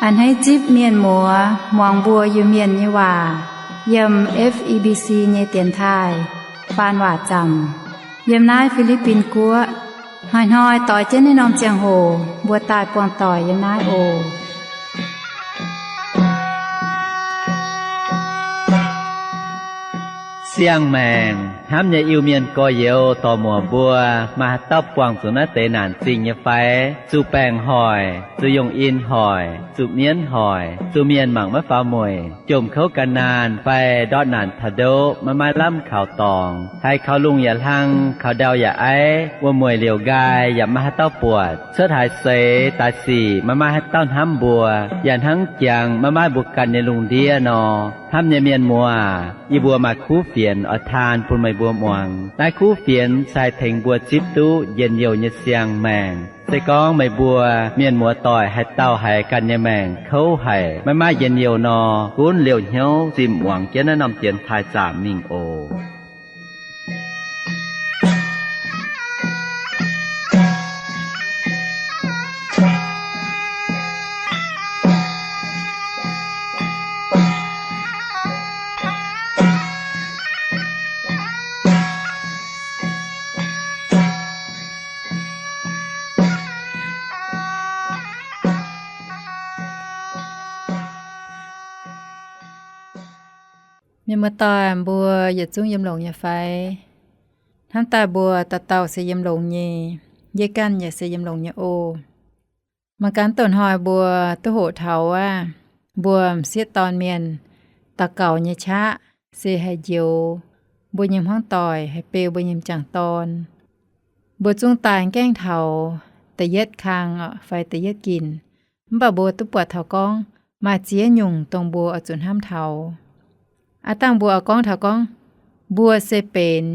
A'hneiv zipv mienh muoz muangx mbuo Iu-Mienh nyei waac yiem F E B C nyei dienx taaih faan waac zaamc, yiem naaiv Fi^li^bin Guoqv. Hnoi-hnoi doix jienv naaiv norm ziangh hoc mbuo daaih buangh doic yiem naaiv oc. Siang-maengc hnamv nyei Iu-Mienh gorx-youz dorc-muoc mbuo, maaih haaix dauh buangh zuqc naaiv deix naanc zingh nyei fai? Zuqc baengc hoic, zuqc yungh in hoic, zuqc mienv hoic, zuqc mienh mangc maiv faaux mueic, jomc kouv gan naanh fai ndortv naanc taux ndoqv maiv maaih lamh kaux dorngx, haiz kaux lungh yaac hlang, kaux ndau yaac aiv, wuom-mueic liouc nqaai yaac maiv maaih haaix dauh buatc, cuotv haaix seix daaih sic maiv maaih haaix dauh hnamv mbuo, yaac hnangv jangx maiv maaih mbuo ganh nyei lungh ndiev nor, hnamv nyei mienh muoz, yie mbuo maaih kuv fienx oix taan bun meih mbuo muangx. Naaiv kuv fienx se haih tengx mbuo zipv duqv njien-youh nyei siang-maengc. Se gorngv meih mbuo mienh muoz doic haaix dauh haiz ganh nyei maengc kouv haic, maiv maaih njien-youh nor, gunv liouh hnyouv zinh muangx jienv naaiv norm dienx taaih zaamc mingh oc. Mienh muoz-doic mbuo yietc zungv yiem longx nyei fai? Hnamv daaih mbuo dauh dauh se yiem longx nyei, yie ganh yaac se yiem longx nyei oc. Mangc gaax douc hnoi mbuo duqv hoqc taux aqv, mbuo m'sieqv dorn mienh daux gaux nyei qaqv se haih njoux mbuo nyei hmuangv doic, haih beu mbuo nyei m'jangc dorn. Mbuo zungv daaih gaengh taux da'yietv kang fai da'yietv ginc, mv baac mbuo duqv buatc taux gorngv maaih ziex nyungc dongh mbuo oix zuqc hnamv taux. Aav dangh mbuo oix gorngv taux gorngv mbuo se benx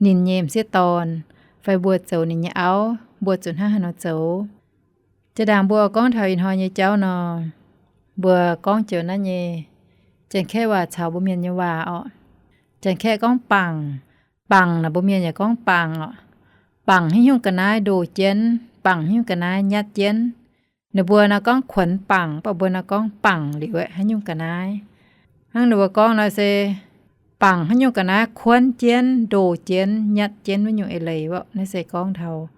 ninh nyei m'sieqv dorn, fai mbuo zoux ninh nyei auv, mbuo zuqc hnangv haaix nor zoux. Jaa-ndaangc mbuo gorngv taux ih hnoi nyei jauv nor, mbuo gorngv joux naaiv nyei Janx-Kaeqv waac caux mbuo Mienh nyei waac orqc. Janx-Kaeqv gorngv bangc, bangc naaic mbuo Mienh yaac gorngv bangc orqc. Bangc haaix nyungc ga'naaiv ndoh jienv, bangc haaix nyungc ga'naaiv nyatv jienv. Ninh mbuo nor gorngv kuonx bangc, mv baac mbuo nor gorngv bangc liuz aeqv, haaix nyungc ga'naaiv. Hnangv ninh mbuo gorngv nor se bangc haaix nyungc ga'naaiv kuonx jienv, ndoh jienv, nyatv jienv wuov nyungc eix leiz orqc. Naaiv se gorngv taux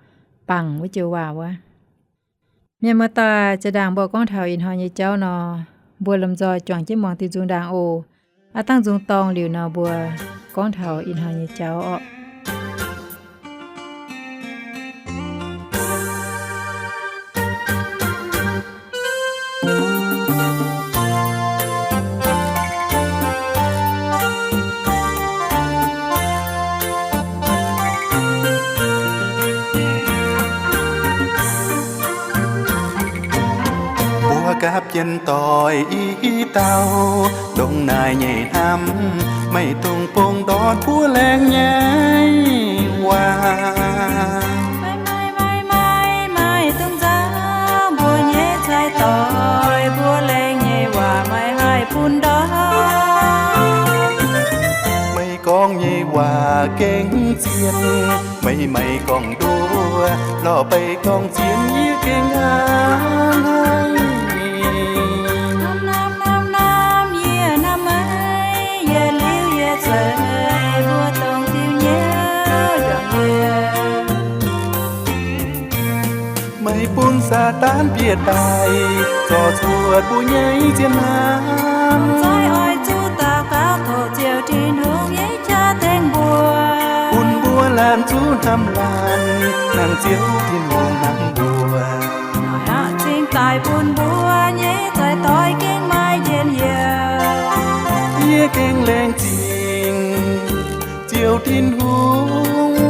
bangc wuov joux waac wuov. Mienh muoz-doic, jaa-ndaangc mbuo gorngv taux ih hnoi nyei jauv nor, mbuo lomh nzoih juangc jienv muangx diuh nzung ndaangc oc. Aav dangh nzung dorngh liuz nor, mbuo gorngv taux ih hnoi nyei jauv orqc. Mbuo gapv jienv doic i dauh, ndongc naaiv nyei hnamv, maiv dungx bungx ndortv mbuo laengz nyei waac. Maiv, maiv, maiv, maiv dungx nzauh mbuo nyei cai doic, mbuo laengz nyei waac maiv haih bun ndortv. Meih gorngv nyei waac gengh zien, meih maiv gorngv nduov, lorh beiv gorngv zien yie gengh hnamv. Hnamv, hnamv, hnamv, hnamv yie hnamv meih, yietc liuz yietc zeiz mbuo dongh diuh hnyouv nduangx yie. Meih bun Saadaan bieqc daaih, zorc cuotv mbuo nyei zien hnamv. Maiv oix zuqc daux gaux tov Ziouv Tin-Hungh nyei qaqv tengx mbuo, bun mbuo laanh zuqc hnamv laanh, hnangv Ziouv Tin-Hungh hnamv mbuo. Hnangv zingh daaih bun mbuo nyei cai doic gengh maaih njien-youh. Yie gengh laengz zingh Ziouv Tin-Hungh,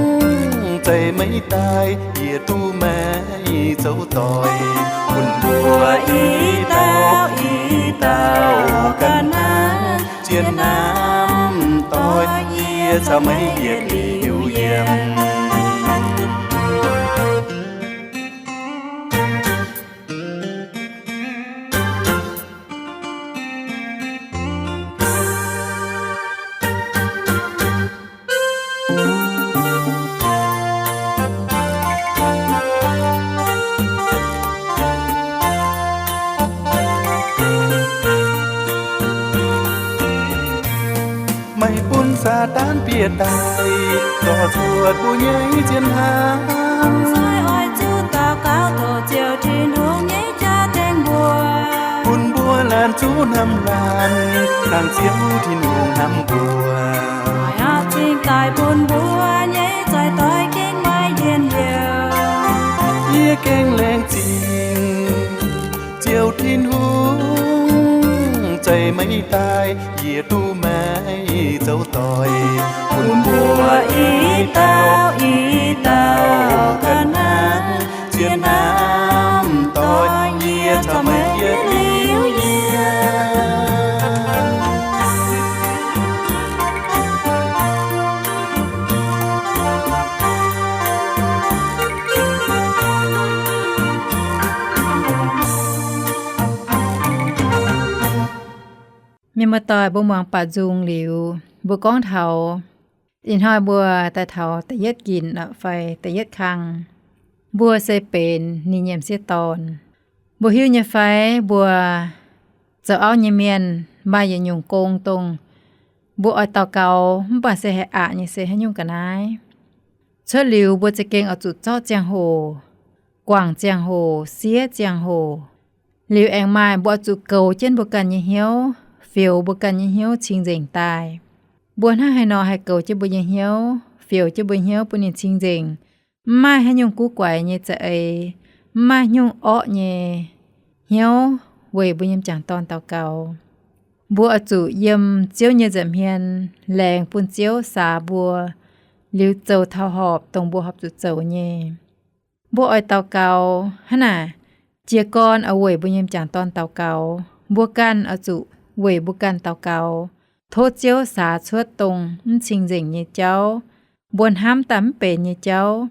zeiz meih daaih yie duqv meih zoux doic, bun mbuo i dauh i dauh ganh hnangv zien hnamv doic, yie caux meih yietc liuz yiem. Saadaan bieqc daaih zorc cuotv mbuo nyei zien hnamv. Mv oix zuqc daux gaux tov Ziouv Tin-Hungh nyei jaa tengx mbuo, bun mbuo laanh zuqc hnamv laanh, dangh Ziouv Tin-Hungh hnamv mbuo. Oix cingx daaih bun mbuo nyei zoi-doix gengh maiv njien youh. Yie gengh laengz zingh Ziouv Tin-Hungh, zeiz meih daaih yie duqv maiv zoux doic, bun mbuo i dauh i dauh ganh hnangv zien hnamv doic, yie caux meih yietc liuz yiem. Mienh muoz-doic, mbuo muangx baac nzung liuz, mbuo gorngv taux ih hnoi mbuo daaih taux da'yietv ginc fai da'yietv kang, mbuo se benx ninh nyei m'sieqv dorn. Mbuo hiuv nyei fai mbuo zoux auv nyei mienh maaih yietc nyungc gong dongh mbuo oix daux gaux mv baac se haih aqc nyei se haaix nyungc ga'naaiv? Cuotv liuz mbuo za'gengh oix zuqc zorqv ziangh hoc, guangc ziangh hoc, siev ziangh hoc. Liuz aengx maaih mbuo oix zuqc goux jienv mbuo ganh nyei hnyouv, fioux mbuo ganh nyei hnyouv cing-nzengc daaih. Mbuo hnangv haaix nor haih goux jienv mbuo nyei hnyouv, fioux jienv mbuo hnyouv bun ninh cing-nzengc, mv maaih haaix nyungc guv guaix nyei za'eix, mv maaih nyungc orqv nyei hnyouv weic mbuo nyei m'jangc dorn daux gaux? Mbuo oix zuqc yiem Ziouv nyei nza'hmien laengz bun Ziouv saax mbuo, liuz zoux taux horpc dongh mbuo horpc zuqc zoux nyei. Mbuo oix daux gaux hnangv naaic, jiez gorn oix weic mbuo nyei m'jangc dorn daux gaux. Mbuo ganh oix zuqc weic mbuo ganh daux gaux, tov Ziouv saax cuotv dongh mv cing-nzengc nyei jauv, mbuo hnamv daaih mv benx nyei jauv,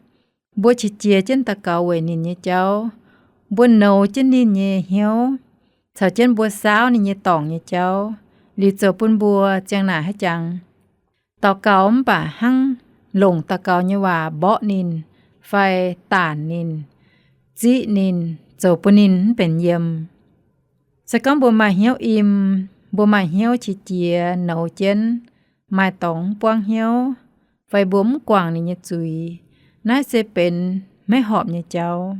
mbuo qiex jiez jienv daux gaux weic ninh nyei jauv, mbuo nouz jienv ninh nyei hnyouv, caux jienv mbuo saauv ninh nyei dorngc nyei jauv, liuz zoux bun mbuo ziang naaic haaix jangx daux gaux mv baac hnangv longc daux gaux nyei waac mborqv ninh fai daanc ninh, ziqv ninh, zoux bun ninh mv benx yiem. Se gorngv mbuo maaih hnyouv im, mbuo maaih hnyouv qiex jiez nouz jienv, maaih dorngx mv buangv hnyouv, fai mbuo mv guangc ninh nyei zuiz, naaiv se benx maiv horpc nyei jauv.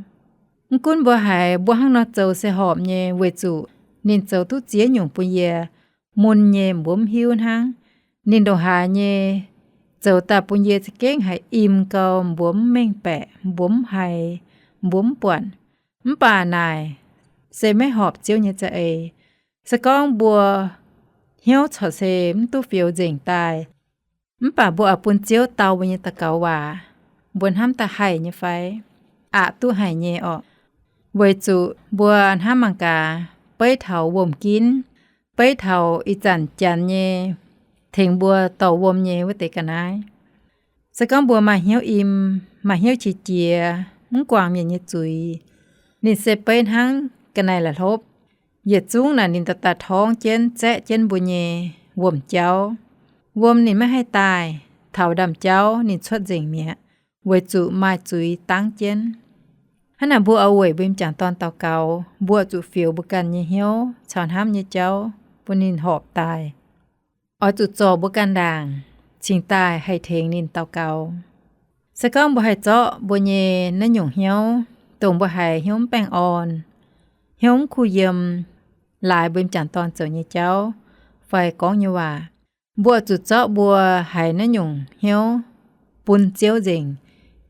Mv gunv mbuo haiz mbuo hnangv nor zoux se horpc nyei, weic zuqc ninh zoux duqv ziex nyungc bun yie mun nyei mbuo mv hiuv hnangv. Ninh ndongc haaix nyei zoux daaih bun yie za'gengh haiz im gau, mbuo mv mengh baeqc, mbuo mv haiz, mbuo mv buatc. Mv baac naaic se maiv horpc Ziouv nyei za'eix. Se gorngv mbuo hnyouv corc se mv duqv fioux nzengc daaih, mv baac mbuo oix bun Ziouv dau mbuo nyei daux gaux waac, mbuo hnamv daaih haih nyei fai? Aqc duqv haic nyei orqc. Weic zuqc mbuo hnamv mangc gaax, beiv taux wuom-ginv, beiv taux ih zanc Janx nyei tengx mbuo dorh wuom nyei wuov deix ga'naaiv. Se gorngv mbuo maaih hnyouv im, maaih hnyouv qiex jiez, mv guangc mienh nyei zuiz, ninh se beiv hnangv ga'naaiv la'hlopv. Yietc zungv naaic ninh daaih daaih torngv jienv, zaeqv jienv mbuo nyei wuom-jauv. Wuom ninh maiv haih daaih, taux ndaamv-jauv ninh cuotv nzengc mi'aqv, weic zuqc maaih zuiz dangv jienv. Hnangv naaic mbuo oix weic mbuo m'jangc dorn daux gaux, mbuo zuqc fioux mbuo ganh nyei hnyouv caux hnamv nyei jauv bun ninh horpc daaih. Oix zuqc zorc mbuo ganh ndaangc, cingx daaih haih tengx ninh daux gaux. Se gorngv mbuo haih zorqv mbuo nyei naaiv nyungc hnyouv, dongh mbuo haiz hnyouv mv baengh orn, hnyouv mv kuh yiem, laaix mbuo m'jangc dorn zoux nyei jauv fai gorngv nyei waac, mbuo zuqc zorqv mbuo haiz naaiv nyungc hnyouv bun Ziouv nzengc,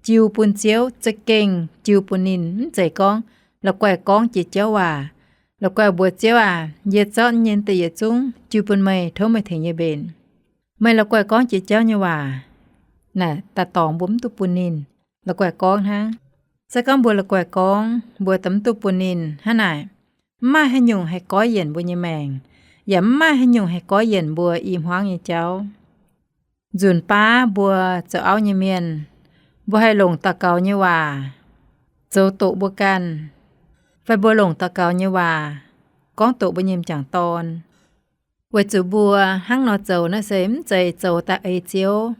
jiu bun Ziouv, za'gengh jiu bun ninh. Mv zeiz gorngv la'guaih gorngv jiex jauv waac, la'guaih mbuox Ziouv aac, yie zorqv nyei deix yietc zungv jiu bun meih, tov meih tengx yie mbenc. Meih la'guaih gorngv jiex jauv nyei waac, naaic daaih dorngx mbuo mv duqv bun ninh. La'guaih gorngv hnangv. Se gorngv mbuo la'guaih gorngv, mbuo daaih mv duqv bun ninh hnangv naaic, mv maaih haaix nyungc haih goiv yienc mbuo nyei maengc, yaac mv maaih haaix nyungc haih goiv yienc mbuo i hmuangv nyei jauv. Nzunc baav mbuo zoux auv nyei mienh, mbuo haih longc daux gaux nyei waac zoux doqc mbuo ganh, fai mbuo longc daux gaux nyei waac gorngv doqc mbuo nyei m'jangc dorn. Weic zuqc mbuo hnangv nor zoux naaiv se mv zeiz zoux daaih ei Ziouv,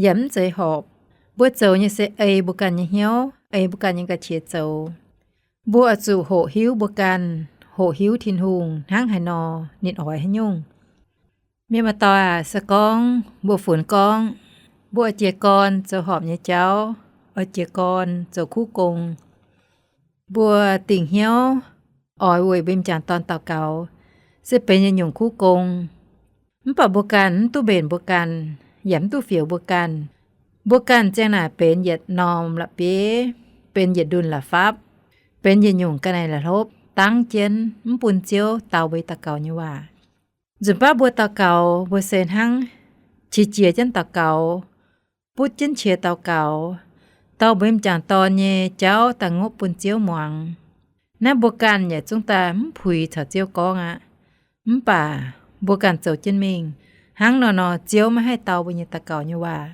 yaac mv zeiz horpc. Mbuo zoux nyei se ei mbuo ganh nyei hnyouv, ei mbuo ganh nyei ga'qiex zoux. Mbuo oix zuqc hoqc hiuv mbuo ganh, hoqc hiuv Tin-Hungh hnangv haaix nor ninh oix haaix nyungc. Mienh muoz-doic aac, se gorngv mbuo funx gorngv mbuo oix jiez gorn zoux horpc nyei jauv, oix jiez gorn zoux kuv gong, mbuo dingc hnyouv oix weic mbuo nyei m'jangc dorn daux gaux, se benx yietc nyungc kuv gong. Mv baac mbuo ganh mv duqv mbenc mbuo ganh, yaac mv duqv fioux mbuo ganh. Mbuo ganh ziang naaic benx yietc norm la'bieiv, benx yietc ndunh la'fapv, benx yietc nyungc ga'naaiv la'hlopv dangv jienv mv bun Ziouv dau mbuo daux gaux nyei waac. Nzunc baav mbuo daux gaux, mbuo se hnangv qiex jiez jienv daux gaux, butv jienv qiex daux gaux, dau mbuo m'jangc dorn nyei jauv daaih ngopv bun Ziouv muangx. Naaiv mbuo ganh yaac zungv daaih mv puix caux Ziouv gorngv aqv. Mv baac mbuo ganh zoux jienv mingh, hnangv nor nor Ziouv maiv haih dau mbuo nyei daux gaux nyei waac.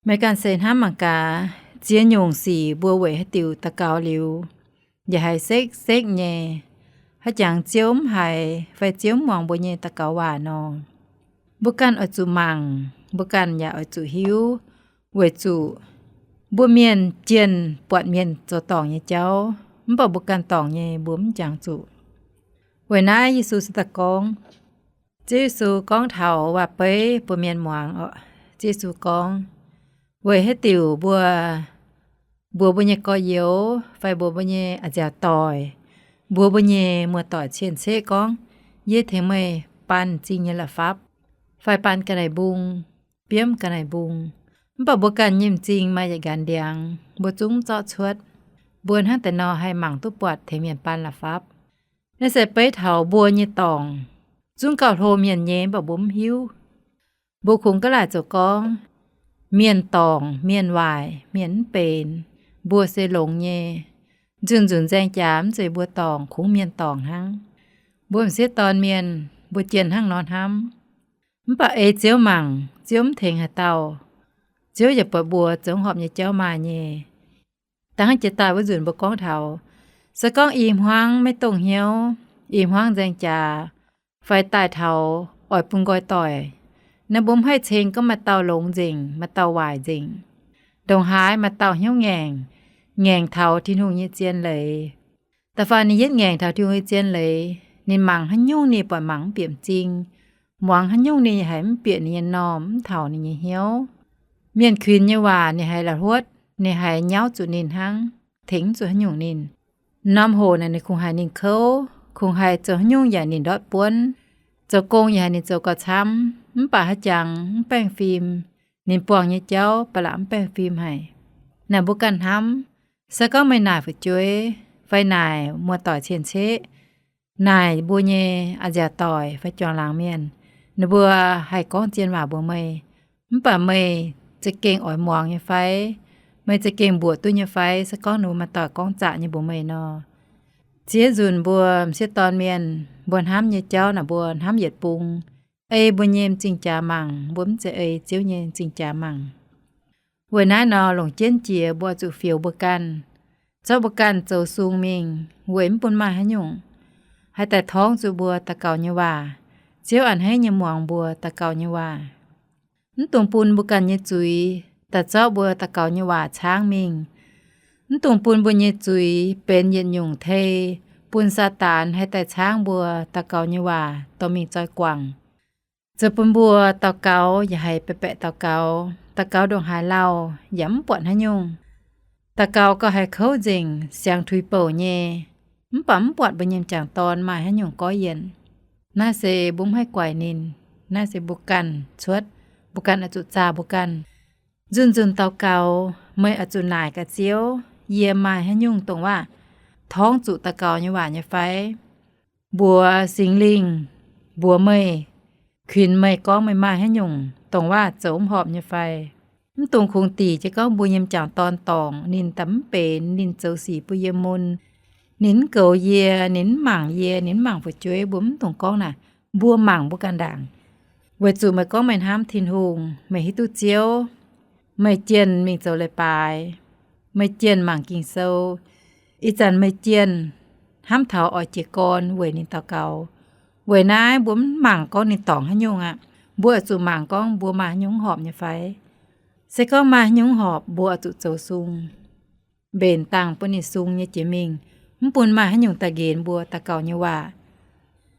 Meih ganh se hnamv mangc gaax, ziex nyungc sic mbuo weic haaix diuc daux gaux liuz, yaac haiz sekv-sekv nyei, haaix jangx Ziouv mv haiz fai Ziouv mv muangx mbuo nyei daux gaux waac nor, mbuo ganh oix zuqc mangc, mbuo ganh yaac oix zuqc hiuv, weic zuqc mbuo mienh jienh buatc mienh zoux dorngc nyei jauv, mv baac mbuo ganh dorngc nyei mbuo mv jangx zuqc. Weic naaiv Yesu se daaih gorngv, Ziouv Yesu gorngv taux waac-beiv bun mienh muangx oc. Ziouv Yesu gorngv, weic haaix diuc mbuo mbuox mbuo nyei gorx-youz fai mbuox mbuo nyei a'nziaauc doic, mbuox mbuo nyei muoz-doic cien-ceqv gorngv, yie tengx meih baan m'zing nyei la'fapv, fai baan ga'naaiv-mbung, biomv ga'naaiv-mbung, mv baac mbuo ganh nyei m'zing maaih yietc nqanx ndiangx, mbuo zungv mv zorqv cuotv. Mbuo hnangv deix nor haih mangc duqv buatc tengx mienh baan la'fapv. Naaiv se beiv taux mbuo nyei dorngc, zungv gauh hlo mienh nyei, mv baac mbuo mv hiuv. Mbuo kungx gaav laaic zoux gorngv, mienh dorngc, mienh waaic, mienh mv benx, mbuo se longx nyei. Nzunc-nzunc nzaeng jaax mv zeiz mbuo dorngc, kungx mienh dorngc hnangv. Mbuo m'sieqv dorn mienh, mbuo jienh hnangv nor hnamv. Mv baac ei Ziouv mangc, Ziouv mv tengx haaix dauh. Ziouv yaac buatc mbuo zoux horpc nyei jauv maaih nyei. Da'hnangv jiex daaih wuov nzunc mbuo gorngv taux, se gorngv i hmuangv maiv dongh hnyouv, i hmuangv nzaeng jaax, fai daaih taux oix bun nqoi doic, naaiv mbuo mv haih ceng gorngv maaih dauh longx nzengc, maaih dauh waaic nzengc. Ndongc haaix maaih dauh hnyouv ngaengc, ngaengc taux Tin-Hungh nyei zien leiz. Da'faanh ninh yietv ngaengc taux Tin-Hungh nyei zien leiz, ninh mangc haaix nyungc ninh buatc mangc mv bieqc m'zing, muangx haaix nyungc ninh haiz mv bieqc ninh nyei normh, mv taux ninh nyei hnyouv. Mienh kuinx nyei waac ninh haiz la'hluotv, ninh haiz nyauv zuqc ninh hnangv, tengx mv zuqc haaix nyungc ninh. Norm hoc naaic ninh kungx haiz ninh kouv, kungx haiz zoux haaix nyungc yaac ninh ndortv buonv, zoux gong yaac haiz ninh zoux gauh camv, mv baac haaix jangx mv baengh fim, ninh buangh nyei jauv ba'laqc mv baengh fim haic. Naaic mbuo ganh hnamv, se gorngv meih naaic fu'jueiv, fai naaic muoz-doic cien-ceqv, naaic mbuo nyei a'nziaauc doic fai juangc laangz mienh, ninh mbuo haih gorngv zien waac mbuox meih, mv baac meih za'gengh oix muangx nyei fai? Meih za'gengh mbuoqc duqv nyei fai, se gorngv ninh mbuo maaih doic gorngv zaqc nyei mbuox meih nor? Ziex nzunc mbuo m'sieqv dorn mienh, mbuo hnamv nyei jauv naaic mbuo hnamv yietc bung, ei mbuo nyei m'zing jaax mangc, mbuo mv zeiz ei Ziouv nyei m'zing jaax mangc. Weic naaiv nor longc jienv jiex mbuo zuqc fioux mbuo ganh, zorqv mbuo ganh zoux sung mingh, weic mv bun maaih haaix nyungc haih daaih torngv zuqc mbuo daux gaux nyei waac. Ziouv a'hneiv nyei muangx mbuo daux gaux nyei waac. Mv dungx bun mbuo ganh nyei zuiz daaih zorqv mbuo daux gaux nyei waac caangv mingh. Mv dungx bun mbuo nyei zuiz benx yietc nyungc tei bun Saadaan haih daaih caangv mbuo daux gaux nyei waac dorh mingh zoi guangc. Zoux bun mbuo daux gaux yaac haiz baeqc baeqc daux gaux, daux gaux ndongc haaix lauh yaac mv buatc haaix nyungc. Daux gaux gauh haiz kouv nzengc, siangx tuix bouc nyei, mv baac mv buatc mbuo nyei m'jangc dorn maaih haaix nyungc gorx yienc. Naaiv se mbuo mv haih guaix ninh. Naaiv se mbuo ganh cuotv, mbuo ganh oix zuqc zaah mbuo ganh. Nzunc-nzunc daux gaux meih oix zuqc naaic gaax Ziouv, yie maaih haaix nyungc dongh waac torngv zuqc daux gaux nyei waac nyei fai? Mbuox Singx Lingh mbuox meih, kuinx meih gorngv meih maaih haaix nyungc dongh waac zoux mv horpc nyei fai? Mv dungx kungx dic jienv gorngv mbuo nyei m'jangc dorn dorngc, ninh daaih mv benx, ninh zoux sic bun yie mun, ninh mv goux yie, ninh mv mangc yie, ninh mv mangc fu'jueiv. Mbuo mv dungx gorngv naaic. Mbuo mangc mbuo ganh ndaangc, weic zuqc meih gorngv meih hnamv Tin-Hungh, meih hiuv duqv Ziouv, meih jienh mingh zoux leiz-baaix, meih jienh mangc Ging-Sou, ih zanc meih jienh hnamv taux oix jiez gorn weic ninh daux gaux. Weic naaiv mbuo mv mangc gorngv ninh dorngc haaix nyungc aqv. Mbuo oix zuqc mangc gorngv mbuo maaih haaix nyungc horpc nyei fai. Se gorngv maaih haaix nyungc horpc, mbuo oix zuqc zoux sung, mbenc dangh bun ninh sung nyei jiex mingh, mv bun maaih haaix nyungc daaih nqenx mbuo daux gaux nyei waac.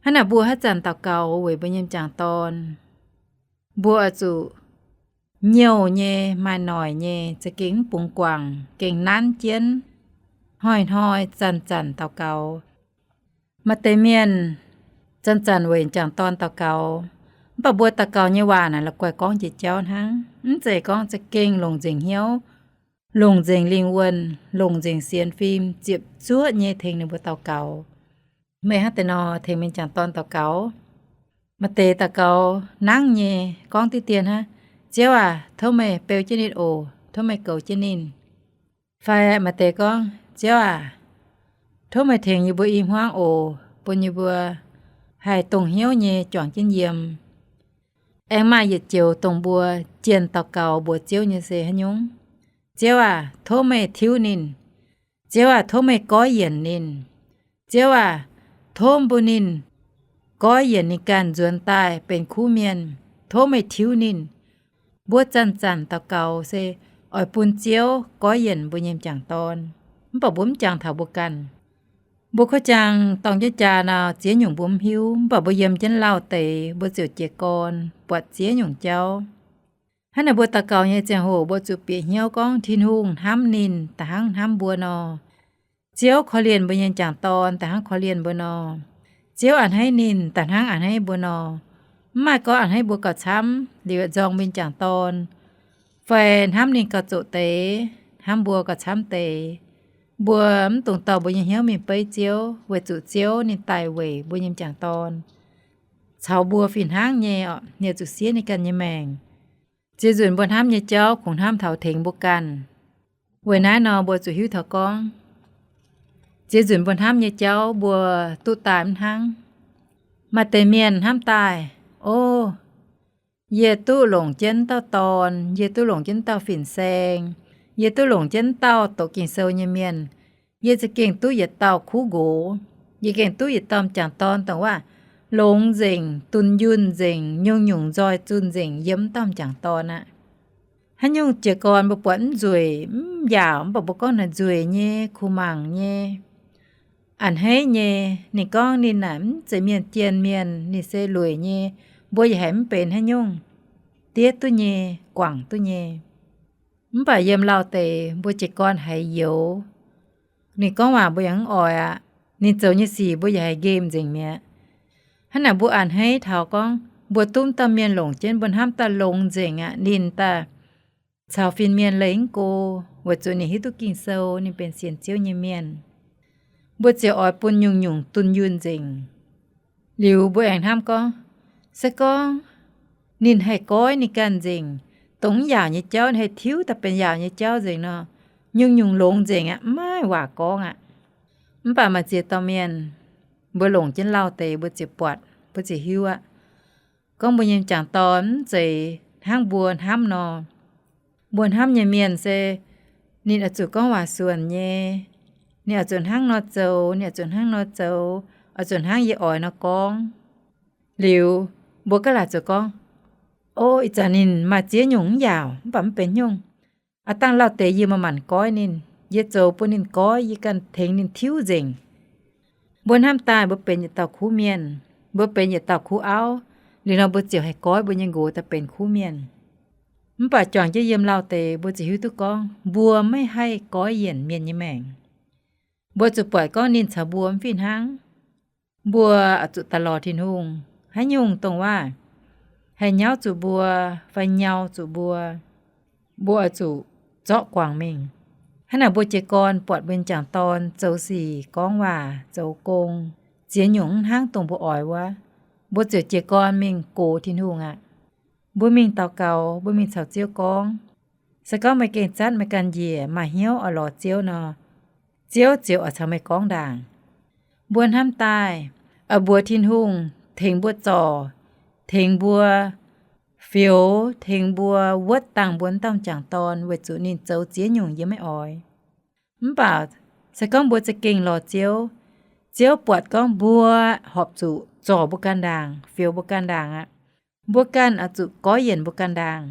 Hnangv naaic mbuo haaix zanc daux gaux weic mbuo nyei m'jangc dorn, Mbuo oix zuqc nyouh nyei, maaih noic nyei, za'gengh mv bungx guangc, gengh nanv jienv, hnoi-hnoi zanc-zanc daux gaux. Maaih deix mienh zanc-zanc weic m'jangc dorn daux gaux, mv baac mbuo daux gaux nyei waac naaic la'guaih gorngv jiex jauv hnangv, mv zeiz gorngv za'gengh longc nzengc hnyouv, longc nzengc lingh wuonh, longc nzengc sienx fim ziepc zuoqv nyei tengx ninh mbuo daux gaux. Meih hnangv deix nor tengx mienh m'jangc dorn daux gaux? Maaih deix daux gaux nangv nyei gorngv diqv dien hnangv, Ziouv aac, tov meih beu jienv ninh oc, tov meih goux jienv ninh. Fai maaih deix gorngv, Ziouv aac, tov meih tengx yie mbuo i hmuangv oc, bun yie mbuo haih dongh hnyouv nyei juangc jienv yiem. Aengx maaih yietc joux dongh mbuo jienh daux gaux mbuox Ziouv nyei se haaix nyungc? Ziouv aac, tov meih tiuv ninh. Ziouv aac, tov meih goiv yienc ninh. Ziouv aac, tov bun ninh goiv yienc ninh ganh nzuonx daaih benx kuv mienh. Tov meih tiuv ninh. Mbuo zanc-zanc daux gaux se oix bun Ziouv goiv yienc mbuo nyei m'jangc dorn. Mv baac mbuo mv jangx taux mbuo ganh. Mbuo kuv jangx dorng jienv jaa nor, ziex nyungc mbuo mv hiuv, mv baac mbuo yiem jienv lauh deix, mbuo ziouc jiez gorn buatc ziex nyungc jauv. Hnangv naaic mbuo daux gaux nyei ziangh hoc mbuo zuqc bieqc hnyouv gorngv Tin-Hungh hnamv ninh da'hnangv hnamv mbuo nor. Ziouv korv-lienh mbuo nyei m'jangc dorn da'hnangv korv-lienh mbuo nor. Ziouv a'hneiv ninh da'hnangv a'hneiv mbuo nor. Mv maaih gorngv a'hneiv mbuo gauh camv liuz nzorng mbuo nyei m'jangc dorn, fai hnamv ninh gauh zoqc deix, hnamv mbuo gauh camv deix. Mbuo mv dungx dorh mbuo nyei hnyouv mingh beiv Ziouv, weic zuqc Ziouv ninh daic weic mbuo nyei m'jangc dorn caux mbuo fih hnangv nyei, ninh zuqc siev ninh ganh nyei maengc. Ziex nzunc mbuo hnamv nyei jauv kungx hnamv taux tengx mbuo ganh. Weic naaiv nor mbuo zuqc hiuv taux gorngv, ziex nzunc mbuo hnamv nyei jauv mbuo duqv daaih mv hnangv. Maaih deix mienh hnamv daaih, O, yie duqv longc jienv dauh dorn, yie duqv longc jienv dauh fin-saeng, yie duqv longc jienv dauh doqc Ging-Sou nyei mienh, yie za'gengh duqv yietc dauh kuv nqox, yie gengh duqv yietc dauh m'jangc dorn dongh waac longx nzengc, dunh yunh nzengc, nyungc-nyungc nzoih zunh nzengc yiem dauh m'jangc dorn aqv. Haaix nyungc jiez gorn mbuo buatc mv nzueic, mv yaauc, mv baac mbuo gorngv naaic nzueic nyei, kuh mangc nyei, a'hneiv nyei, ninh gorngv ninh naaic mv zeiz mienh jien mienh, ninh se lueic nyei, mbuo yaac haiz mv benx haaix nyungc, diev duqv nyei, guangc duqv nyei. Mv baac yiem lauh deix mbuo jiez gorn haiz youx. Ninh gorngv waac mbuo yaac mv oix aqv. Ninh zoux nyei sic mbuo yaac haiz nqemh nzengc mi'aqv. Hnangv naaic mbuo a'hneiv taux gorngv mbuo duqv dauh mienh longc jienv, mbuo hnamv daaih longx nzengc aqv, ninh daaih caux fin-mienh leih mv go, weic zuqc ninh hiuv duqv Ging-Sou, ninh benx sienx Ziouv nyei mienh. Mbuo ziouc oix bun nyungc-nyungc dunh yunh nzengc. Liuz mbuo aengx hnamv gorngv, se gorngv ninh haih goiv ninh ganh nzengc, dongh mv yaauc nyei jauv ninh haih tiuv daaih benx yaauc nyei jauv nzengc nor, nyungc-nyungc longx nzengc aqv, mv maaih waac gorngv aqv. Mv baac maaih ziex dauh mienh, mbuo longc jienv lauh deix mbuo ziouc buatc, mbuo ziouc hiuv aqv. Gorngv mbuo nyei m'jangc dorn mv zeiz hnangv mbuo hnamv nor. Mbuo hnamv nyei mienh se ninh oix zuqc gorngv waac suonc nyei, ninh oix zuqc hnangv nor zoux, ninh oix zuqc hnangv nor zoux, oix zuqc hnangv yie oix nor gorngv. Liuz, mbuo gaav laaic zoux gorngv, O, ih zanc ninh maaih ziex nyungc mv yaauc, mv baac mv benx nyungc. Aav dangh lauh deix yie maaih maanc goiv ninh, yie zoux bun ninh goiv, yie ganh tengx ninh tiuv nzengc. Mbuo hnamv daaih mbuo benx yietc dauh kuv mienh, mbuo benx yietc dauh kuv auv, liuz nor mbuo ziouc haih goiv mbuo nyei nqox daaih benx kuv mienh. Mv baac juangc jienv yiem lauh deix mbuo ziouc hiuv duqv gorngv mbuo maiv haih goiv yienc mienh nyei maengc. Mbuo zuqc buatc gorngv ninh caux mbuo mv fih hnangv. Mbuo oix zuqc daaih lorz Tin-Hungh. Haaix nyungc dongh waac haih nyauv zuqc mbuo fai nyau zuqc mbuo, mbuo oix zuqc zorqv guangc mingh. Hnangv naaic mbuo jiez gorn buatc mbuo m'jangc dorn zoux sic, gorngv waac, zoux gong, ziex nyungc mv hnangv dongh mbuo oix wuov, mbuo ziouc jiez gorn mingh gox Tin-Hungh aqv. Mbuo mingh daux gaux, mbuo mingh caux Ziouv gorngv. Se gorngv meih gengh zatv meih ganh njiec, maaih hnyouv oix lorz Ziouv nor, Ziouv ziouc oix caux meih gorngv ndaangc. Mbuo hnamv daaih, oix mbuox Tin-Hungh tengx mbuo zorc, tengx mbuo fioux, tengx mbuo wuotv dangh mbuo wuov dauh m'jangc dorn, weic zuqc ninh zoux ziex nyungc yie maiv oix. Mv baac se gorngv mbuo za'gengh lorz Ziouv, Ziouv buatc gorngv mbuo horpc zuqc zorc mbuo ganh ndaangc, fioux mbuo ganh ndaangc aqv. Mbuo ganh oix zuqc goiv yienc mbuo ganh ndaangc,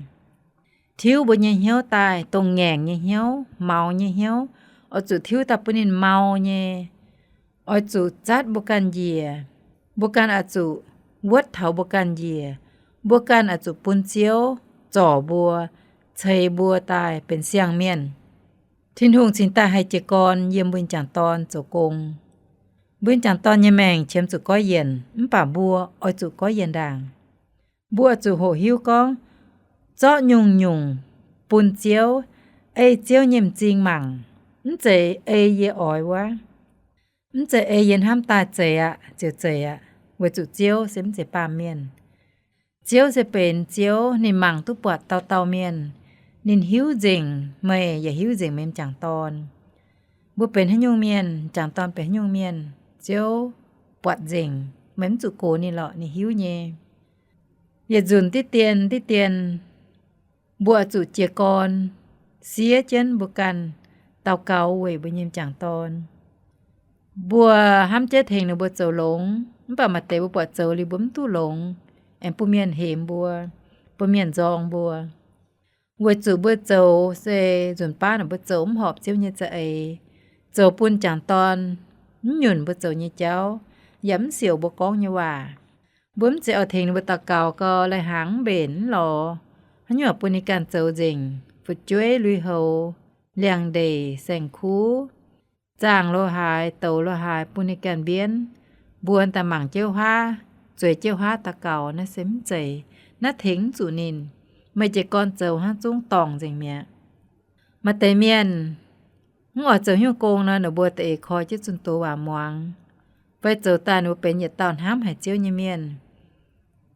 tiuv mbuo nyei hnyouv daaih, dongh ngaengc nyei hnyouv, maux nyei hnyouv, oix zuqc tiuv daaih bun ninh mau nyei. Oix zuqc zatv mbuo ganh njiec. Mbuo ganh oix zuqc wuotv taux mbuo ganh njiec, Mbuo ganh oix zuqc bun Ziouv zorc mbuo, ceix mbuo daaih benx siang-mienh. Tin-Hungh cingx daaih haih jiez gorn yiem mbuo nyei m'jangc dorn zoux gong. Mbuo nyei m'jangc dorn nyei maengc qiemx zuqc goiv yienc, mv baac mbuo oix zuqc goiv yienc ndaangc. Mbuo oix zuqc hoqc hiuv gorngv, zorqv nyungc-nyungc bun Ziouv, ei Ziouv nyei m'zing mangc, mv zeiz ei yie oix wuov. Mv zeiz ei yie hnamv daaih zeiz aqv ziouc zeiz aqv, weic zuqc Ziouv se mv zeiz baamh mienh. Ziouv se benx Ziouv, ninh mangc duqv buatc dauh dauh mienh. Ninh hiuv nzengc meih yaac hiuv nzengc meih m'jangc dorn. Mbuo benx haaix nyungc mienh, m'jangc dorn benx haaix nyungc mienh, Ziouv buatc nzengc. Meih mv zuqc gox ninh lorqc, ninh hiuv nyei. Yietc nzunc diqv dien diqv dien, mbuo oix zuqc jiez gorn siev jienv mbuo ganh daux gaux weic mbuo nyei m'jangc dorn. Mbuo hnamv jienv tengx ninh mbuo zoux longx, mv baac maaih deix mbuo buatc zoux liuz mbuo mv duqv longx, aengx bun mienh hemx mbuo, bun mienh nzorng mbuo. Weic zuqc mbuo zoux se nzunc baav naaic mbuo zoux mv horpc Ziouv nyei za'eix, zoux bun m'jangc dorn mv nyunc mbuo zoux nyei jauv, yaac mv siouc mbuo gorngv nyei waac. Mbuo mv zeiz oix tengx ninh mbuo daux gaux gau, lai-hnaangx mv mbenc mv lorz, haaix nyungc bun ninh ganh zoux nzengc, fu'jueiv, lui-houx, liangx-ndeic, saeng-kuv, zaangh lo haaix, douz lo haaix, bun ninh ganh mbienv, mbuo daaih mangc jienv huaav, zueiz jienv huaav daux gaux, naaiv se mv zeiz, naaiv tengx mv zuqc ninh. Meih jiez gorn zoux hnangv zungv dorngc nzengc mi'aqv. Maaih deix mienh mv oix zoux haaix nyungc gong nor, ninh mbuo da'eix koi jienv zunh doz waac muangx, fai zoux daaih ninh mbuo benx yietc dauh hnamv haic Ziouv nyei mienh.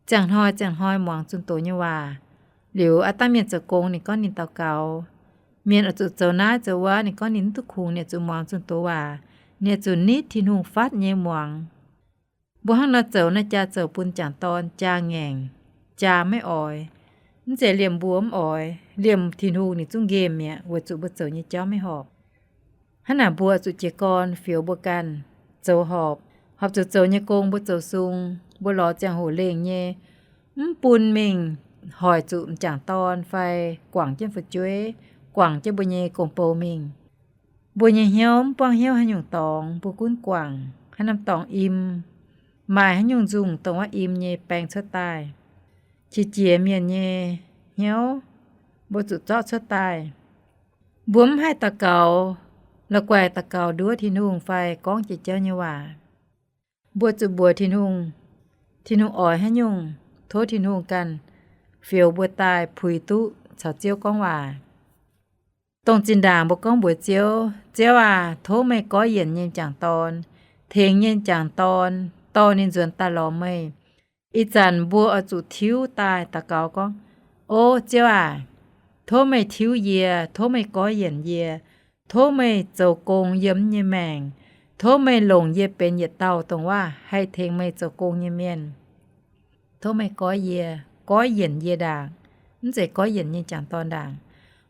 Ziangh hnoi ziangh hnoi muangx zunh doz nyei waac. Liuz aav dangh mienh zoux gong ninh gorngv ninh daux gaux. Mienh oix zuqc zoux naaiv zoux wuov, ninh gorngv ninh mv duqv kungx, ninh oix zuqc muangx zunh doz waac. Ninh oix zuqc nitv Tin-Hungh fatv nyei muangx. Mbuo hnangv nor zoux naaiv jaa zoux bun m'jangc dorn jaa ngaengc, jaa maiv oix. Mv zeiz liemh mbuo mv oix, liemh Tin-Hungh ninh zungv nqemh mi'aqv, weic zuqc mbuo zoux nyei jauv maiv horpc. Hnangv naaic mbuo zuqc jiez gorn fioux mbuo ganh zoux horpc. Horpc zuqc zoux nyei gong mbuo zoux sung, mbuo lorz ziangh hoc lengh nyei, mv bun mingh hoic zuqc m'jangc dorn fai guangc jienv fu'jueiv, guangc jienv mbuo nyei gong-bou mingh. Mbuo nyei hnyouv mv buangv hnyouv haaix nyungc dorngx, mbuo gunv guangc haaix norm dorngx im, maaih haaix nyungc nzungh dongh wuov im nyei baeng cuotv daaih. Qiex jiez mienh nyei hnyouv, mbuo zuqc zorqv cuotv daaih. Mbuo mv haih daux gaux, la'guaih daux gaux nduov Tin-Hungh fai gorngv jiex jauv nyei waac. Mbuo zuqc mbuox Tin-Hungh, Tin-Hungh oix haaix nyungc, tov Tin-Hungh ganh fioux mbuo daaih puix duqv caux Ziouv gorngv waac. Dongh zinh ndaangc mbuo gorngv mbuox Ziouv, Ziouv aac, tov meih goiv yienc nyei m'jangc dorn, tengx nyei m'jangc dorn, dorh ninh nzuonx daaih lorz meih. Ih zanc mbuo oix zuqc tiuv daaih daux gaux gorngv, O Ziouv aac, tov meih tiuv yie, tov meih goiv yienc yie, tov meih zoux gong yiem yie nyei maengc, tov meih longc yie benx yietc dauh dongh wuov haih tengx meih zoux gong nyei mienh. Tov meih goiv yie, goiv yienc yie ndaangc, mv zeiz goiv yienc nyei m'jangc dorn ndaangc.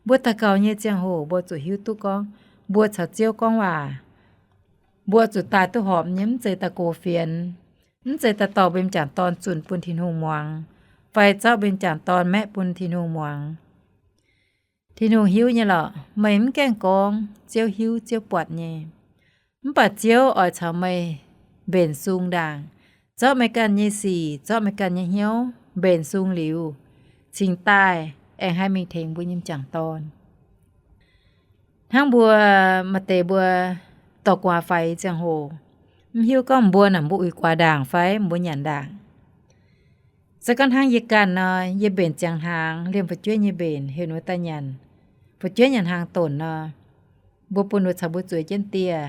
Mbuo daux gaux nyei ziangh hoc mbuo zuqc hiuv duqv gorngv mbuo caux Ziouv gorngv waac. Mbuo zuqc daaih duqv horpc nyei, mv zeiz daaih gox fienx, mv zeiz daaih dorh mbuo m'jangc dorn zunh bun Tin-Hungh muangx, fai zorqv mbuo m'jangc dorn maeqv bun Tin-Hungh muangx. Tin-Hungh hiuv nyei lorqc. Meih mv gaengh gorngv, Ziouv hiuv, Ziouv buatc nyei. Mv baac Ziouv oix caux meih mbenc sung ndaangc, zorqv meih ganh nyei sic, zorqv meih ganh nyei hnyouv mbenc sung liuz, cingx daaih aengx haih mingh tengx mbuo nyei m'jangc dorn. Hnangv mbuo maaih deix mbuo dorh guaax faix ziangh hoc, mv hiuv gorngv mbuo naaic mbuo uix guaax ndaangc fai mbuo nyanc ndaangc. Se gorngv hnangv yie ganh nor, yie mbenc ziangx hnaangx, liemh fu'jueiv nyei mbenc, heuc ninh mbuo daaih nyanc. Fu'jueiv nyanc hnaangx donc nor, mbuo bun ninh mbuo caux mbuo zueiz jienv dieh.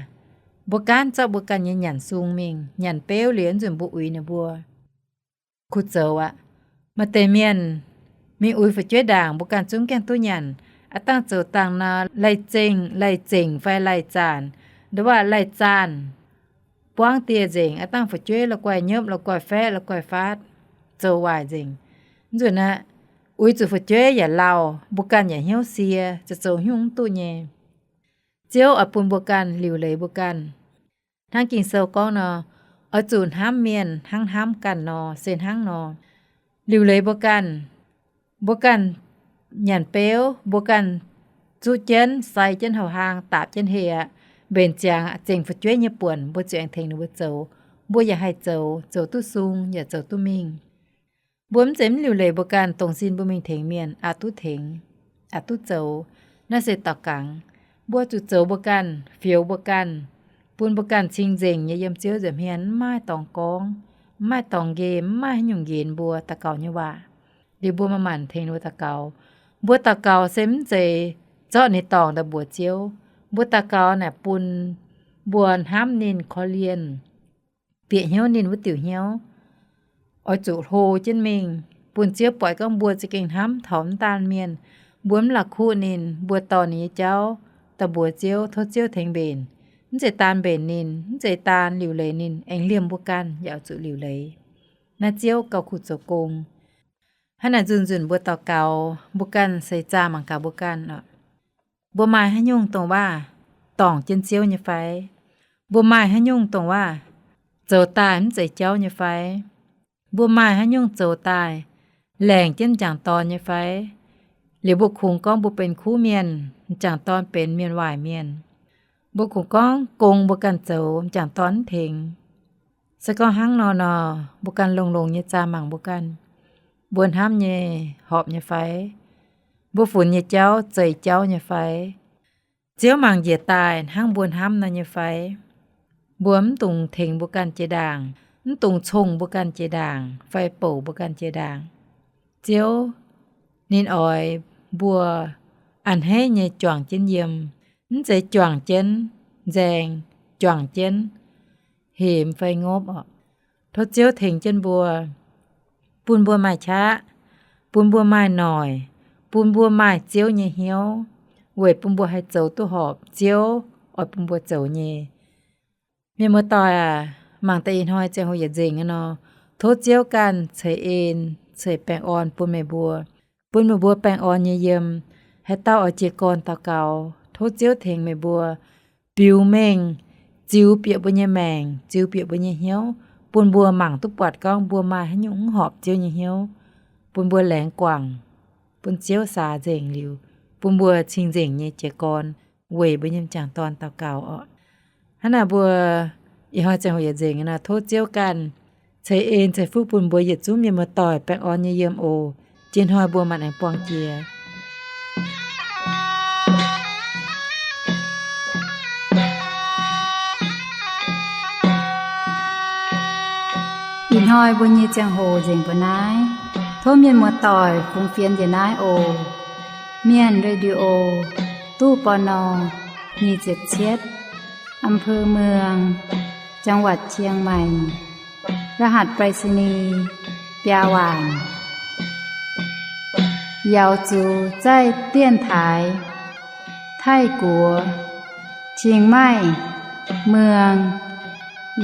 Mbuo gaanv zorqv mbuo ganh nyei nyanc sung mingh, nyanc beuv liuz nzunc mbuo uix ninh mbuo. Kuh zoux aqv. Maaih deix mienh mingh uix fu'jueiv ndaangc, mbuo ganh zungv gaengh duqv nyanc. Aav dangh zoux dangh nor, lai-zengc, lai-zengc fai lai-zanc, nduov waac lai-zanc, buangv dieh nzengc. Aav dangh fu'jueiv la'guaih nyopv, la'guaih faeqv, la'guaih faatv, zoux waaic nzengc. Nzunc aqv, uix zuqc fu'jueiv yaac lauh, mbuo ganh yaac hnyouv sie, zoux zoux hnyouv mv duqv nyei. Ziouv oix bun mbuo ganh liuc leiz mbuo ganh. Hnangv Ging-Sou gorngv nor, oix zuqc hnamv mienh hnangv hnamv ganh nor, se hnangv nor. Liuc leiz mbuo ganh, mbuo ganh nyanc beuv, mbuo ganh zuqv jienv, sai jienv hauh hlang, daapc jienv heh aqv, mbenc ziangx aqv, zengc fu'jueiv nyei buonc, mbuo zuqc aengx tengx ninh mbuo zoux. Mbuo yaac haih zoux, zoux duqv sung yaac zoux duqv mingh. Mbuo mv zeiz mv liuc leiz mbuo ganh, dongh sin mbuo mingh tengx mienh, aqc duqv tengx, aqc duqv zoux. Naaiv se daux gaux. Mbuo zuqc zoux mbuo ganh, fioux mbuo ganh, bun mbuo ganh cing-nzengc nyei yiem Ziouv nza'hmien, mv maaih dorngx gorngv, mv maaih dorngx nqemh, mv maaih haaix nyungc nqenx mbuo daux gaux nyei waac. Liuz mbuo manc-manc tengx ninh mbuo daux gaux. Mbuo daux gaux se mv zeiz zorqv ninh dorngc daaih mbuox Ziouv. Mbuo daux gaux naaic bun mbuo hnamv ninh, korv-lienh, bieqc hnyouv ninh wuov diuc hnyouv. Oix zuqc hlo jienv mingh, bun Ziouv buatc gorngv mbuo za'gengh hnamv taux mv daanh mienh. Mbuo mv la'kuqv ninh, mbuo dorh ninh nyei jauv daaih mbuox Ziouv, tov Ziouv tengx mbenc. Mv zeiz daan mbenc ninh, mv zeiz daan liuc leiz ninh, aengx liemh mbuo ganh yaac zuqc liuc leiz. Naaiv Ziouv gauh kuh zoux gong. Hnangv naaic nzunc-nzunc mbuo daux gaux, mbuo ganh seix zaah mangc gaax mbuo ganh oc. Mbuo maaih haaix nyungc dongh waac dorngc jienv Ziouv nyei fai? Mbuo maaih haaix nyungc dongh waac zoux daaih mv zeiz jauv nyei fai? Mbuo maaih haaix nyungc zoux daaih laengc jienv m'jangc dorn nyei fai? Liuz mbuo kungx gorngv mbuo benx kuv mienh, m'jangc dorn benx mienh waaic mienh. Mbuo kungx gorngv gong mbuo ganh zoux, m'jangc dorn mv tengx. Se gorngv hnangv nor nor, mbuo ganh longx-longx nyei zaah mangc mbuo ganh, mbuo hnamv nyei horpc nyei fai? Mbuo funx nyei jauv zeiz jauv nyei fai? Ziouv mangc njiec daaih hnangv mbuo hnamv nor nyei fai? Mbuo mv dungx tengx mbuo ganh jiex ndaangc, mv dungx cong mbuo ganh jiex ndaangc fai bouc mbuo ganh jiex ndaangc. Ziouv ninh oix mbuo a'hneiv nyei juangc jienv yiem, mv zeiz juangc jienv nzaeng, juangc jienv hemx fai ngopv oc. Tov Ziouv tengx jienv mbuo, bun mbuo maaih qaqv, bun mbuo maaih noic, bun mbuo maaih Ziouv nyei hnyouv, weic bun mbuo haih zoux duqv horpc Ziouv oix bun mbuo zoux nyei. Mienh muoz-doic aac, mangc deix ih hnoi ziangh hoc yietc nzengc nor, tov Ziouv ganh ceix en ceix baengh orn bun meih mbuo, bun meih mbuo baengh orn nyei yiem. Haaix dauh oix jiez gorn daux gaux, tov Ziouv tengx meih mbuo biux mengh, ziux bieqc mbuo nyei maengc, ziux bieqc mbuo nyei hnyouv, bun mbuo mangc duqv buatc gorngv mbuo maaih haaix nyungc mv horpc Ziouv nyei hnyouv, bun mbuo laengz guangc, bun Ziouv saax nzengc liuz, bun mbuo cing-nzengc nyei jiez gorn weic mbuo nyei m'jangc dorn daux gaux oc. Hnangv naaic mbuo ih hnoi ziangh hoc yietc nzengc nor, tov Ziouv ganh ceix en ceix fuqv bun mbuo yietc zungv mienh muoz-doic baengh orn nyei yiem oc. Jiex hnoi mbuo mangc aengx buangh jiex. Ih hnoi mbuo nyei ziangh hoc nzengc mbuo naaiv. Tov mienh muoz-doic fungx fienx njiec naaiv oc. Mienh Radio, ตู้ ปณ. nyic ziepc cietv, อำเภอเมือง จังหวัดเชียงใหม่ รหัสไปรษณีย์ biaa waanc. 瑶族在电台 Taiv-Guoqv, Chiang Mai, เมือง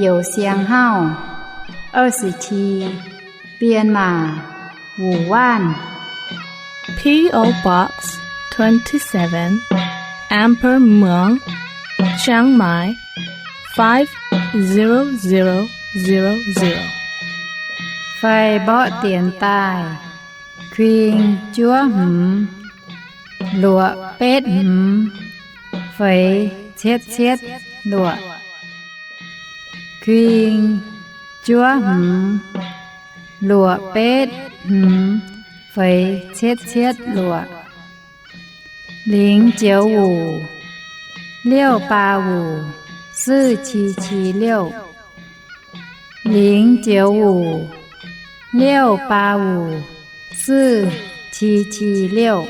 Youh Siang Hauv, 二十七, Bienh Maac, Wuh Waanv. P O Box twenty-seven, Amber Muang, Chiang Mai, five zero zero zero zero. Fai mborqv dienx daaih, kuing juov hmz, luoqc betv hmz, feix cietv cietv luoqc. Kuing juov hmz, luoqc betv hmz, feix cietv cietv luoqc. 零九五 六八五 四七七六, 零九五 六八五 四七七六.